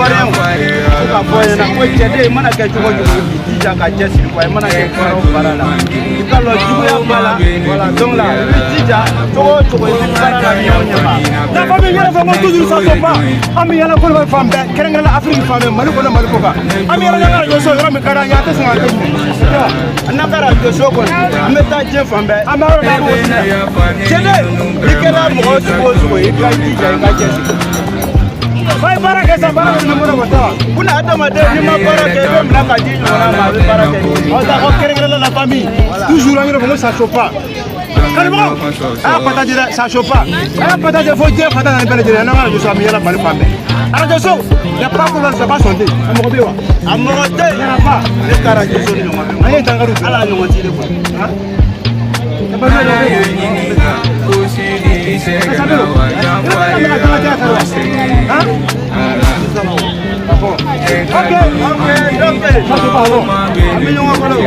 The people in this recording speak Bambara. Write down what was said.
Ivoirien, ko k'a fɔ ɲɛna ko cɛden, i mana kɛ cogo o cogo, i k'i jija ka cɛsiri quoi. I mana kɛ baara o baara la, i ka lɔ juguya b'a la. Voilà, donc là, i b'i jija cogo o cogo, i bɛ baara la ɲɔgɔn ɲɛ ma. La famille, yɛrɛ fɔ ko toujours ça se pas. An bɛ yala Côte d'Ivoire fan bɛɛ, kɛrɛnkɛrɛnnenya la Afrique fan bɛɛ, Mali kɔnɔ, Mali kɔ kan. An bɛ yala n'an ka radio so, yɔrɔ min ka d'an ye, an tɛ sɔn ka kɛ ɲɛ. N'an ka radio so kɔni, an bɛ taa diɲɛ fan bɛɛ. An bɛ yɔrɔ min na, Cɛden, i kɛra mɔgɔ sugu o sugu ye, i ka jija, i ka cɛsiri. Ba ye baara kɛ sa, baara bɛ nin kɔ taa. Buna adamaden, n'i ma baara kɛ, i bɛ minɛ ka di ɲɔgɔnna ma, a bɛ baara kɛ n'i ye. Aw ta ko kɛrɛnkɛrɛnnenya la famille, toujours an yɛrɛ fɔ ko ça chauffe pas. Kanubagaw, a y'a partager dɛ, ça chauffe pas. A y'a partager fo diɲɛ fata naani bɛɛ lajɛlen. N'an ka radio so, an bɛ yala Mali fan bɛɛ. Radio so, y a pas que ça pas sondé. A mɔgɔ bɛ yen wa? A mɔgɔ tɛ yen. Y en a pas. Ne ka radio so ni ɲɔgɔn bɛ. An ye dankari. Ala ɲɔgɔn ti de quoi. Hein? Hein? Ok. Ok, donc Ça c'est pas bon. An bɛ ɲɔgɔn kɔrɔ.